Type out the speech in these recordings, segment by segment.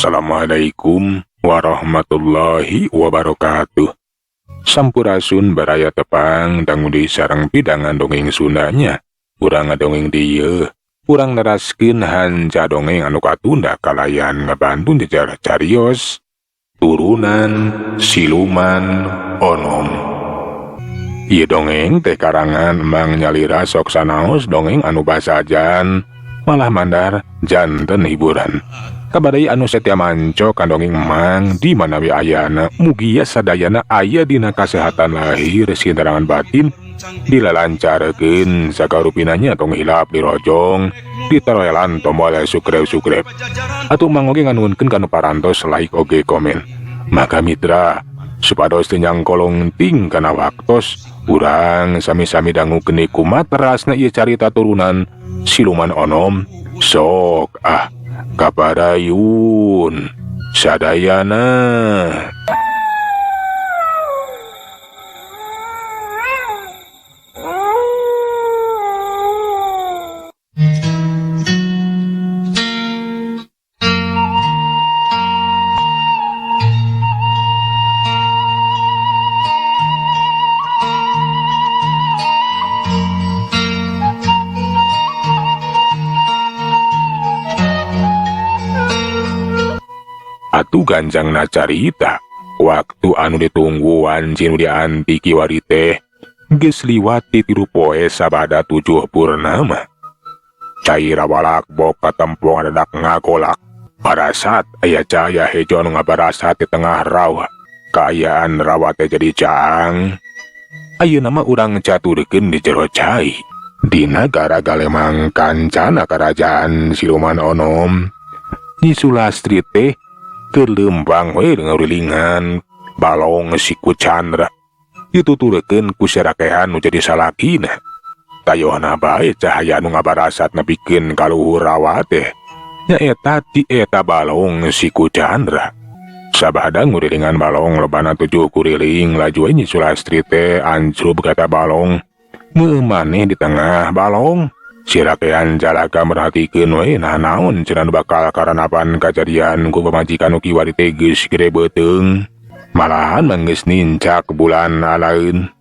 Assalamualaikum warahmatullahi wabarakatuh. Sampurasun baraya tepang dangu deui sareng pidangan dongeng Sundanya. Urang ngadongeng dieu, urang neraskeun hanca dongeng anu katunda kalayan ngabantu jejar carios turunan siluman onom. Ieu dongeng teh karangan Mang Nyalira sok sanaos dongeng anu basajan malah mandar janten hiburan. Kabadai anu setia manco ka dongeng Mang di manawi ayana mugia sadayana aya dina kasehatan lahir sinterangan batin dilalancarkeun sakarupinanya tong hilap dirojong diterelan tombol subscribe atuh Mang oge nganuhunkeun kana parantos like oge komen. Maka mitra supados teu nyangkolong ting kana waktos urang sami-sami dangukeun kumaha terasna ieu carita turunan siluman onom. Sok ah kaparayun sadayana. Atuh ganjangna carita waktu anu ditungguan cinu dianti kiwari teh geus liwat ti 3 poe sabada 7 purnama. Cai rawalak bok katempong adadak ngagolak. Parasat aya cahaya hejo anu ngabarasat di tengah rawa. Kaayaan rawa teh jadi caang. Ayeuna mah urang caturkeun di jero cai. Dina nagara Galemang kancana karajaan siluman onom. Nyi Sulastri teh keur leumpang we ngurilingan balong siku Chandra. Dituturkeun ku serakehan nu jadi salakina. Tayohna bae cahaya anu ngabarasat nepikeun ka luhur rawa teh. Nyaeta ti eta balong siku Chandra. Sabada ngurilingan balong lobana 7 kuriling laju we Nyi Sulastri teh ancrub ka eta balong. Meumaneh di tengah balong. Sirakean jalaga merhatikeun we nah naon cenah nu bakal karanapan kajadian ku pamajikan nu kiwari teh geus gede beuteung. Malahan mah geus nincak bulan alaeun.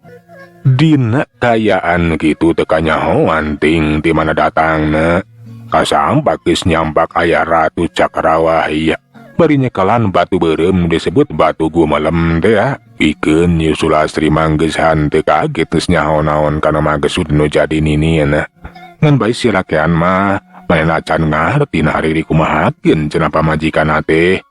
Dina kayaan kitu teu kanyahoan ting ti mana datangna. Kasampak geus nyampak aya Ratu Cakrawahya. Bari nyekelan batu beureum disebut batu gumelem teh ya. Pikeun Nyi Sulastri mah geus hanteu kaget geus nyaho naon kana magesud nu jadi niniena. Ngan bae si rakean mah manehna can ngarti nah ari dikumahakeun cenah pamajikanna teh.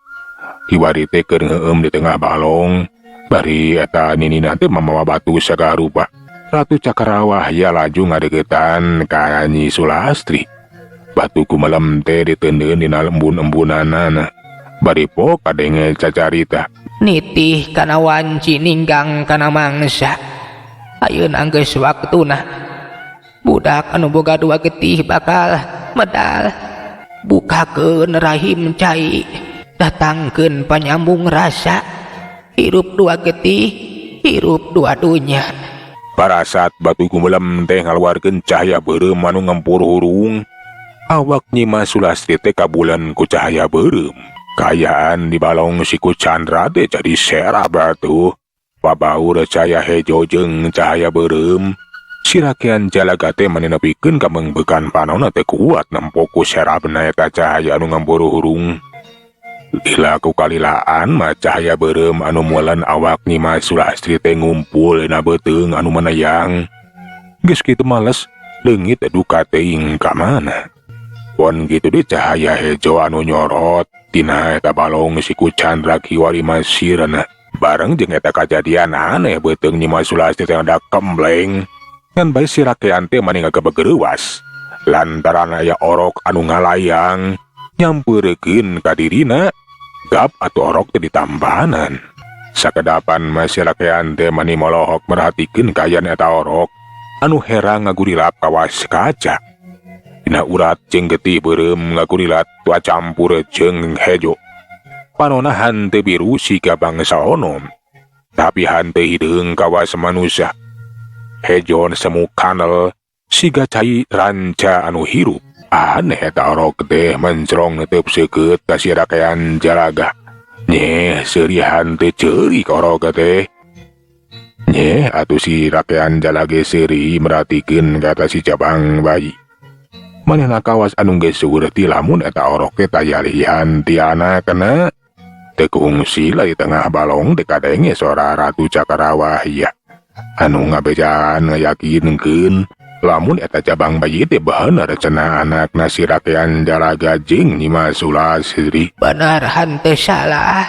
Kiwari teh keur ngeueum di tengah balong, bari eta ninina teh mamawa batu sagarupa. Ratu Cakrawahya laju ngadeuketan ka Nyi Sulastri. Batu gumelem teh diteundeun dina embun-embunanana. Bari pok kadenge cacarita. Nitih kana wanci ninggang kana mangsa. Ayeuna geus waktuna. Budak anu boga 2 getih bakal medal. Bukakeun rahim cai, datangkeun panyambung rasa. Hirup 2 getih, hirup 2 dunya. Parasat batu gumelem teh ngaluarkeun cahaya beureum anu ngempur hurung. Awak Nyi Mas Sulastri teh kabulan ku cahaya beureum. Kaayaan di balong siku Chandra teh jadi serah batu. Pabaur cahaya hejo jeung cahaya beureum. Sirakean jalaga teh mani nepikeun ka mengbekan panonna teh kuat nempo ku serabna eta cahaya anu ngemburu hurung. Lila ku kalilaan mah cahaya beureum anu muelan awak Nyi Mas Sulastri teh ngumpul dina beuteung anu menayang. Geus kitu males leungit duka teuing ka mana. Pon kitu deui cahaya hejo anu nyorot tina eta balong siku Chandra kiwari masirna. Bareng jeung eta kajadian aneh beuteung Nyi Mas Sulastri teh ada kembleng. Ngan bae si rakean teh mani ngagebegereuwas lantaran aya orok anu ngalayang nyampeurekeun ka dirina. Gap atuh orok teh ditambanan. Sakedapan mah si rakean teh mani molohok merhatikeun kaayaan eta orok anu herang ngagurilap kawas kaca. Dina urat jeung getih beureum ngagurilat tua campur jeung hejo. Panona hanteu biru siga bangsa onom, tapi hanteu hideung kawas manusia. Hejon semu kanel siga cai ranca anu hirup. Aneh eta orok teh mencrong netep seukeut ka si Rakean Jalaga. Nyeh seurihan teh ceurik orok teh. Nyeh atuh si Rakean Jalaga seuri merhatikeun ka eta si jabang bayi. Manehna kawas anu geus seueur ti lamun eta orok teh taya lihan ti anakna. Teu kungsi lah di tengah balong teh kadenge sora Ratu Cakrawahya. Anu ngabejaan ngayakinkeun lamun eta jabang bayi teh bener cenah anakna si Rakean Jalaga jeung Nyimas Sulasri. Bener henteu salah.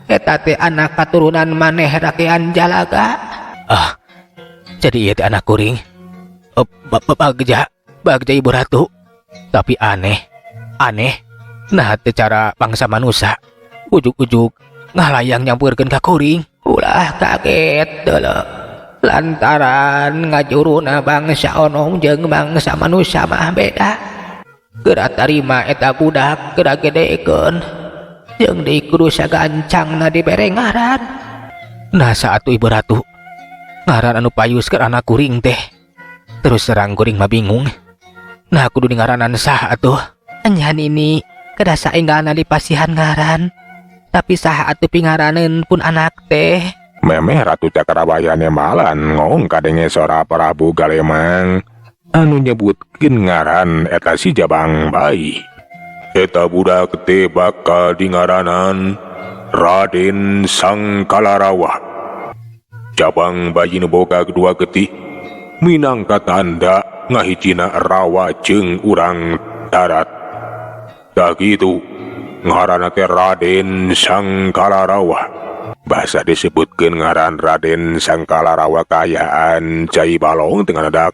Eta teh anak katurunan maneh Rakean Jalaga. Ah, jadi ieu teh anak kuring. Bagja, bagja Ibu Ratu. Tapi aneh, aneh. Nah teh cara bangsa manusia. Ujug-ujug ngalayang nyampeurkeun ka kuring. Ulah kaget deuleu. Lantaran ngajuruna bangsa onom jeung bangsa manusia mah beda. Geura tarima eta budak geura gedekeun. Jeung deui kudu sagancangna dibere ngaran. Nah saat Ibu Ratu, ngaran anu payus keur anak kuring teh. Terus serang kuring mah bingung. Nah kudu di ngaranan saha atuh? Enya nini kedah saenggalna dipasihan ngaran. Tapi saha atuh pingaraneun pun anak teh. Memeh Ratu Cakrawaya malan ngong kadenge sora Prabu Galemang anu nyebutkeun ngaran eta si jabang bayi. Eta budak teh bakal dingaranan Raden Sangkalarawa. Jabang bayi nu boga dua getih minangka tanda ngahijina rawa jeung urang darat. Tah kitu ngaranna teh Raden Sangkalarawa. Basa disebutkeun ngaran Raden Sangkalarawa kaayaan cai balong teu ngadadak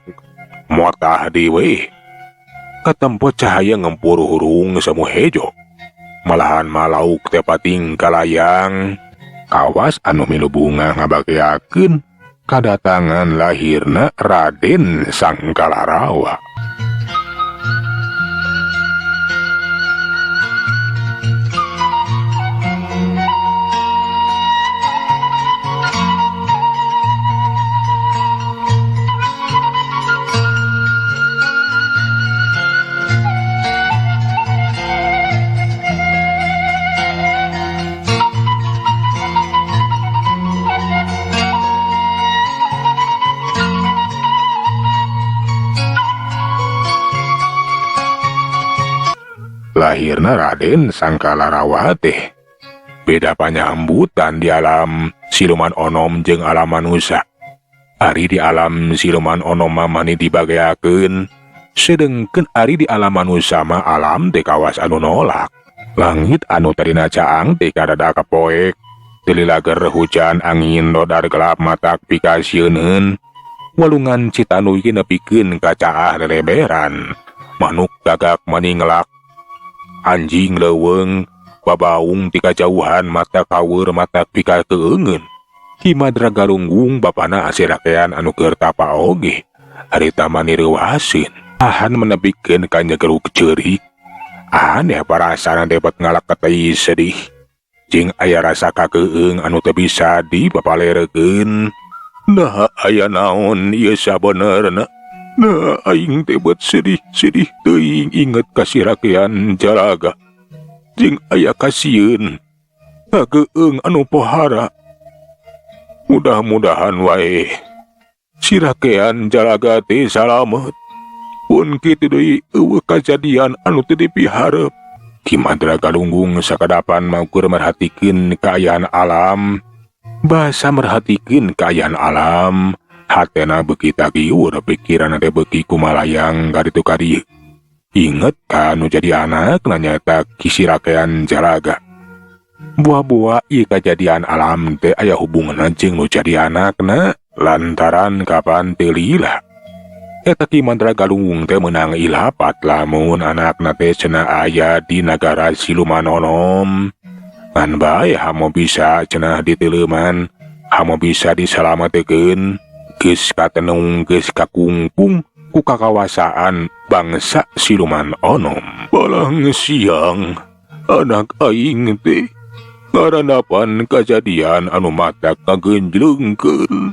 motah deui we. Katempo cahaya ngempur hurung semu hejo. Malahan malauk teh pating kalayang. Kawas anu milu bunga ngabageakeun kadatangan lahirna Raden Sangkalarawa. Lahirna Raden Sangkalarawa teh beda panyambutan di alam siluman onom jeung alam manusia. Ari di alam siluman onom mah mani dibageakeun, sedengkeun ari di alam manusia mah alam teh kawas anu nolak. Langit anu tadina caang teh kadada kapoek, teu lilager hujan angin dodar gelap matak pikasieuneun. Walungan Citanuy nepikeun ka caah leleberan, manuk gagak mani ngelak. Anjing leuweung babaung ti kajauhan mata kaweur mata pika keungeun. Ki Madra Galunggung bapana asirakean anu keur tapa oge. Harita mani reuaseun. Ahan menepikeun ka nyegeruk ceurik. Aneh parasana depet ngalaketei sedih. Jeung aya rasa kakeung anu teu bisa dipapalerekeun. Nah aya naon ieu sabenerna? Nah, aing teh bet sedih-sedih teuing inget ka si Rakean Jalaga. Jeung aya kasieun kakeung anu pohara. Mudah-mudahan wae si Rakean Jalaga teh salamet. Pun kitu deui eueuh kajadian anu teu dipiharep. Ki Mandra Galunggung sakadapan maukur merhatikeun kaayaan alam. Basa merhatikeun kaayaan alam. Hatena beuki tagiur, pikiranna teh beuki kumalayang kaditu kadieu. Inget ka nu jadi anak nyaeta Ki si Rakean Jalaga. Buah-buah ieu kajadian alam teh aya hubunganna jeung nu jadi anakna lantaran kapan teu lila. Eta Ki Mandra Galunggung teh meunang ilapat lamun anakna teh cenah aya di nagara siluman onom. Ngan bae hamo bisa cenah diteuleuman, hamo bisa disalamatekeun. Geus katenung geus kakungkung ku kakawasaan bangsa siluman onom. Balang siang anak aing teh ngarandapan kajadian anu matak kagenjlengkeun.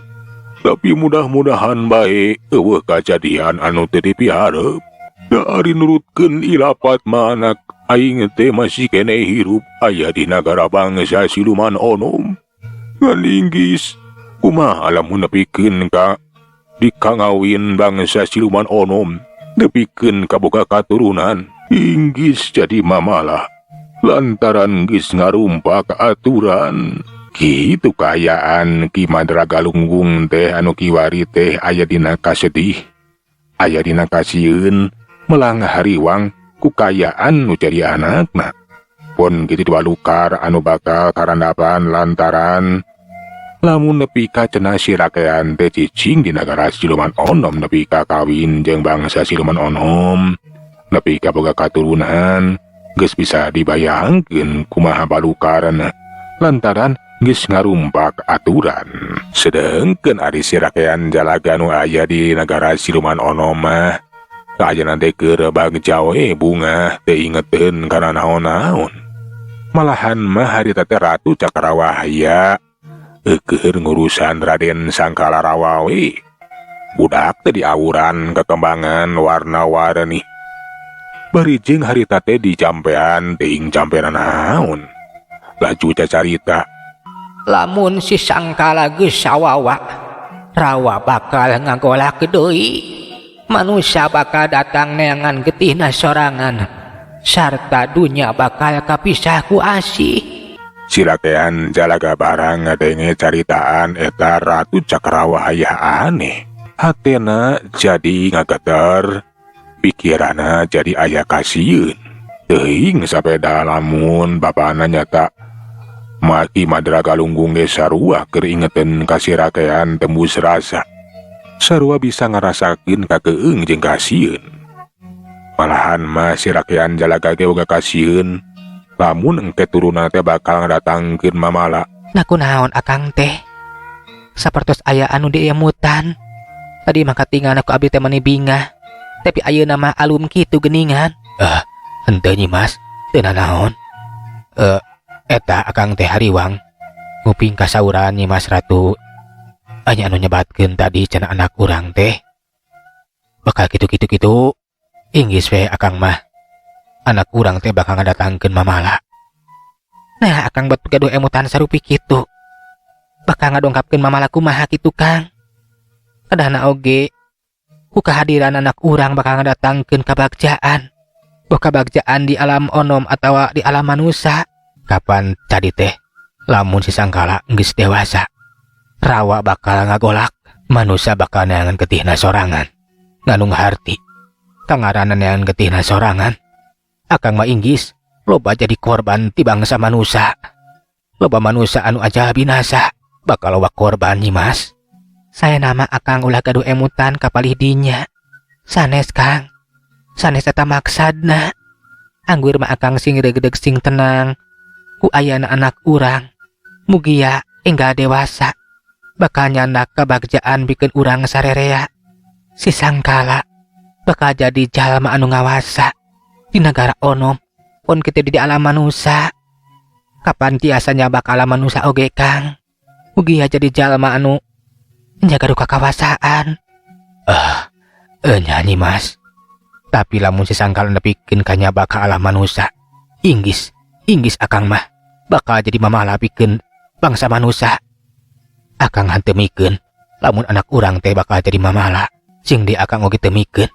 Tapi mudah-mudahan bae eueuh kajadian anu teu dipiharep. Da ari nurutkeun ilapat mah anak aing teh masih keneh hirup aya di nagara bangsa siluman onom. Ngan inggis, kumaha lamun nepikeun ka dikangawin bangsa siluman onom, nepikeun ka boga katurunan, inggis jadi mamala. Lantaran geus ngarumpak aturan. Kitu kaayaan Ki Mandra Galunggung teh anu kiwari teh aya dina kasedih. Aya dina kasieun melang hariwang ku kaayaan nu jadi anakna. Pon kitu balukar anu bakal karandapan lantaran lamun nepi ka cenah si rakean teh cicing di nagara siluman onom nepi ka kawin jeung bangsa siluman onom nepi ka boga katurunan geus bisa dibayangkeun kumaha balukarna lantaran geus ngarumpak aturan. Sedengkeun ari si rakean jalaga nu aya di nagara siluman onom mah kaayaan teh keur bagja we bungah teu ingeteun kana naon-naon. Malahan mah harita teh Ratu Cakrawahya keur ngurusan Raden Sangkala we. Budak teh diawuran kekembangan warna-warni. Bari jeung harita teh dijampean teuing jampean naon. Laju cacarita. Lamun si Sangkala geus sawawa, rawa bakal ngagolak deui. Manusia bakal datang neangan getihna sorangan, sarta dunya bakal kapisah ku asih. Si rakean jalaga barang ngadenge caritaan eta Ratu Cakrawahya aneh. Hatena jadi ngageter, pikiranna jadi aya kasieun. Teuing sapeda lamun bapana nyata Ki Mandra Galunggung ge sarua keur ingeteun ka si rakean tembus rasa. Sarua bisa ngarasakeun kakeung jeung kasieun. Malahan mah si rakean jalaga ge boga kasieun lamun engke turunna teh bakal ngadatangkeun mamala. Nah kunaon akang teh? Sapertos aya anu diemutan. Tadi mah katingal ku abdi teh mani bingah. Tapi ayeuna mah alum kitu geuningan. Henteu Nyi Mas, teu nanaon. Eta akang teh hariwang nguping kasauran Nyi Mas Ratu. Anya anu nyebatkeun tadi cenah anak urang teh bakal kitu-kitu kitu. Inggis we akang mah. Anak urang teh bakal ngadatangkeun mamala. Nah akang bet gaduh emutan sarupi kitu. Bakal ngadongkapkeun mamala kumaha kitu Kang. Kadahna oge ku kehadiran anak urang bakal ngadatangkeun kabagjaan. Boh kabagjaan di alam onom atawa di alam manusia. Kapan tadi teh lamun si Sangkala geus dewasa, rawa bakal ngagolak, manusia bakal neangan getihna sorangan. Nganung harti kangarana neangan getihna sorangan. Akang mah inggis loba jadi korban ti bangsa manusia. Loba manusia anu aja binasa bakal loba korban Nyi Mas. Saya nama akang ulah gaduh emutan kapalih dinya. Sanes Kang, sanes eta maksadna. Anggur mah akang sing regedeg sing tenang. Ku ayana anak urang, mugia enggal dewasa, bakal nyandak kebagjaan bikin urang sarerea. Si Sangkala bakal jadi jalma anu ngawasa di negara onom, pon kita di alam manusia. Kapan tiasanya bakal alam manusia oge Kang? Mugia jadi jalma anu njaga duka kawasaan. Nyanyi Mas. Tapi lamun si Sangkala nepikeun ka nyaba ka alam manusia, inggis, inggis akang mah bakal jadi mamala pikeun bangsa manusia. Akang henteu mikeun lamun anak urang teh bakal jadi mamala. Sing di akang oge teu mikeun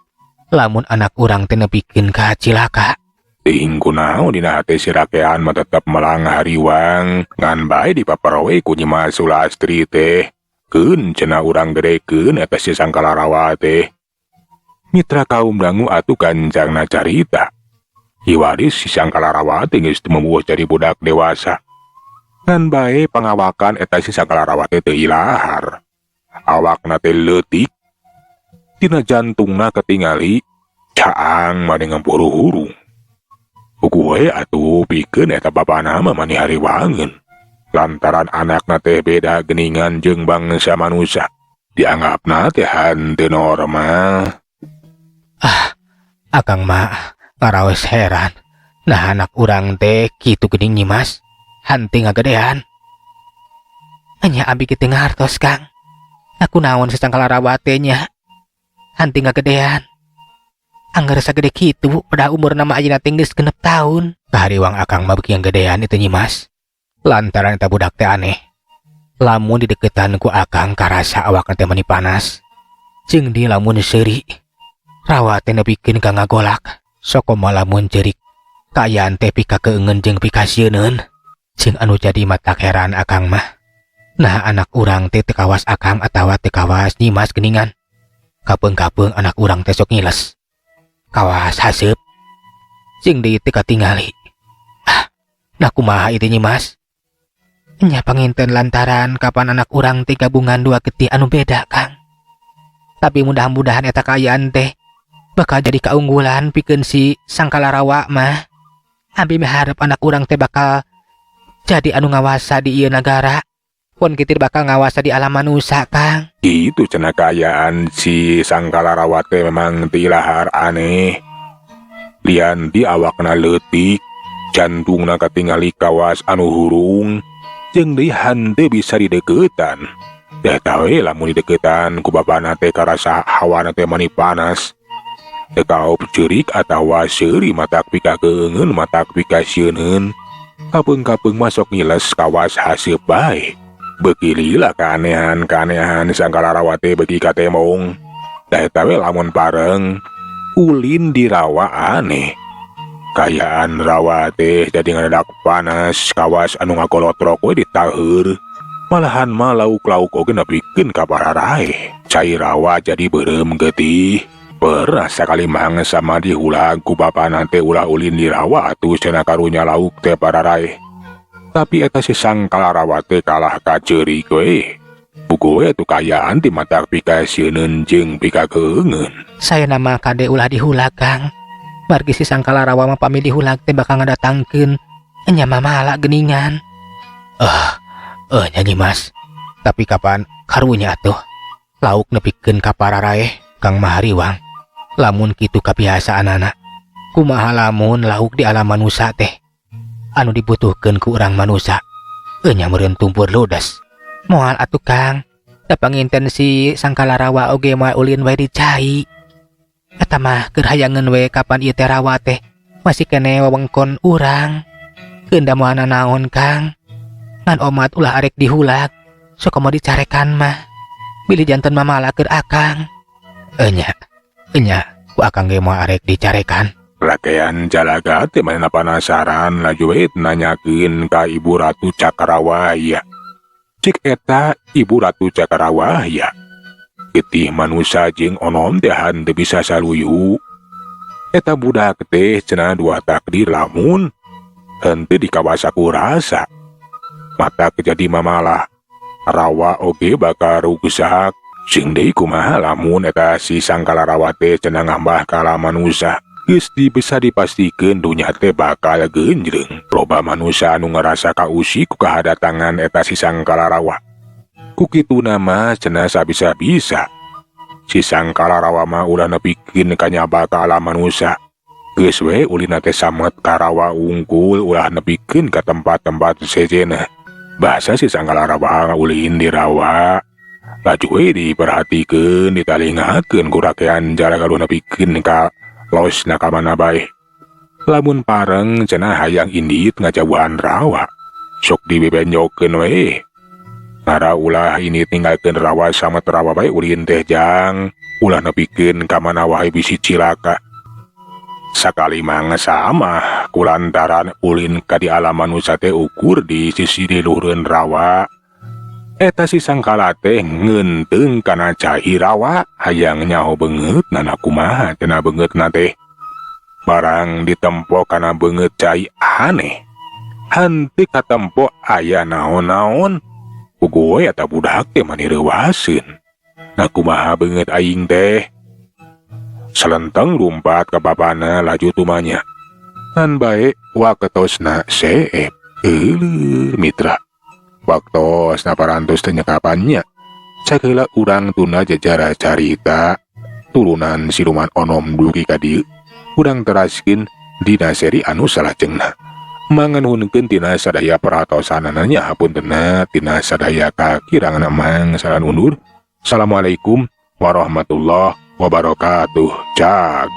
lamun anak urang teh nepikeun ka cilaka. Teuing kunaon dina hate si rakean mah tetep melang hariwang ngan bae dipaparowe ku Nyi Mas Sulastri teh. Keun cenah urang gedekeun eta si Sangkala Rawa teh. Mitra kaum dangu atuh gancangna carita. Hiwaris si Sangkala Rawa teh geus teu memuwuh jadi budak dewasa. Ngan bae pangawakan eta si Sangkala Rawa teh teu ilahar. Awakna teh leutik. Tina jantungna ketingali caang mani ngempuru hurung. Puguh we atuh pikeun eta bapana mah mani hariwangeun. Lantaran anakna teh beda geningan jeung bangsa manusia. Dianggapna teh henteu normal. Ah, akang mah ngaraos heran. Nah anak urang teh kitu geuning Nyi Mas. Henteu ngagedean. Anya abi kitu ngartos Kang. Aku naon si Sangkala Rawa teh nya. Henteu ngagedean. Angger sagede kitu pada umurna mah ayeuna teh geus 6 tahun. Kahariwang akang mah beuki gedean itu Nyi Mas. Lantaran eta budak teh aneh. Lamun dideketan ku akang karasa awakna teh mani panas. Jeung di lamun seuri rawa teh nepikeun ka ngagolak. Sok mah lamun ceurik kaayaan teh pikakeungeun jeung pikasieuneun. Jeung anu jadi matak heran akang mah. Nah anak urang teh teu kawas akang atawa teu kawas Nyi Mas geuningan. Kapeung-kapeung anak urang teh sok ngiles. Kawas haseup. Jeung deui teu katingali. Ah, nah kumaha ieu Nyi Mas? Nya panginten lantaran kapan anak urang teh gabungan dua getih anu beda, Kang. Tapi mudah-mudahan eta kaayaan teh bakal jadi keunggulan pikeun si Sangkalarawa mah. Abi miharep anak urang teh bakal jadi anu ngawasa di ieu nagara. Pon kitir bakal ngawasa di alam manusia, Kang. Itu cenah kaayaan si Sangkalarawa teh memang tilahar aneh. Lian di awakna leutik, jantungna katingali kawas anu hurung, jeung deui henteu bisa dideukeutan. Teh tawe lamun dideukeutan ku bapana teh karasa hawana teh mani panas. Teu kaop ceurik atawa seuri matak pikakeungeun matak pikasieuneun. Kapeung-kapeung masok ngiles kawas haseup bae. Beuki lila keanehan-keanehan Sangkalarawa teh beuki katemong. Teh tawe lamun pareng ulin di rawa aneh. Kayaan rawa teh jadi ngadadak panas kawas anu ngagolotrok we ditaheur. Malahan mah lauk-lauk oge nepikeun ka pararae. Cai rawa jadi beureum getih. Pernah sakali mangsa mah dihulag ku bapana teh ulah ulin di rawa atuh cenah karunya lauk teh pararae. Tapi eta si Sangkalarawa teh kalah ka ceurik we. Buku we atuh kaayaan ti matak pikasieuneun jeung pikakeungeun. Saya nama kade ulah dihulag, Kang. Margi si Sangkalarawa mah pami dihulag teh bakal ngadatangkeun nya mamala geuningan. Nya Nyi Mas. Tapi kapan karunya atuh? Lauk nepikeun ka pararae, Kang Mahariwang. Lamun kitu kabiasaanana. Kumaha lamun lauk di alam manusia teh anu dibutuhkeun ku urang manusia. Nya meureun tumpur ludes. Moal atuh Kang. Da panginten si Sangkalarawa oge moal ulin wae di cai. Eta mah keur hayangeun we kapan ieu teh rawa teh masih kene wewengkon urang. Keun da moal nanaon Kang. Ngan omat ulah arek dihulag. Sok komo dicarekan mah. Bilih janten mamala keur akang. Enya, enya, ku akang ge moal arek dicarekan. Rakean Jalaga teh manehna penasaran laju we nanyakeun ka Ibu Ratu Cakrawaya. Cek eta Ibu Ratu Cakrawaya. Getih manusia jeung onom teh henteu bisa saluyu. Eta budak teh cenah dua takdir lamun henteu dikawasa ku rasa. Mata kejadi mamalah. Rawa oge bakal rugsak. Sing deui kumaha lamun eta si Sangkalarawa teh cenah ngambah ka alam manusia. Geus bisa dipastikeun dunya teh bakal genjreng. Loba manusia anu ngarasa kausik ku kahadatangan eta si Sangkalarawa. Ku kituna mah cenah sabisa-bisa. Si Sangkalarawa mah ulah nepikeun ka nyaba ka alam manusia. Geus we ulina teh samet ka rawa ungkul ulah nepikeun ka tempat-tempat sejenna. Basa si Sangkalarawa ulin di rawa. Laju we diperhatikeun ditalingakeun ku rakean jaraga nepikeun ka losna ka mana bae. Lamun pareng cenah hayang indit ngajauhan rawa. Sok dibebenjokeun we. Ngara ulah ini tinggalkeun rawa samet rawa bae ulin teh jang. Ulah nepikeun ka mana wae bisi cilaka. Sakali mangsa mah kulantaran ulin ka di alam manusia teh ukur di sisi di luhureun rawa. Eta si Sangkala teh ngeunteung kana cai rawa hayang nyaho beungeut nana kumaha cenah beungeutna teh. Barang ditempo kana beungeut cai aneh. Henteu katempo aya naon-naon. Puguh we eta budak teh mani reuaseun. Nah kumaha beungeut aing teh? Selenteng lumpat ka bapana laju tumanya. Ngan bae waktosna seep. Euleuh mitra. Waktosna parantos teh nyekapannya. Sakeula urang tunda jajara carita turunan siluman onom dugi ka dieu. Urang teraskeun dina seri anu salajengna. Manganuhunkeun tina sadaya perhatosanana nya hapuntenna tina sadaya kakirangan mang saran undur. Assalamualaikum warahmatullahi wabarakatuh. Cak.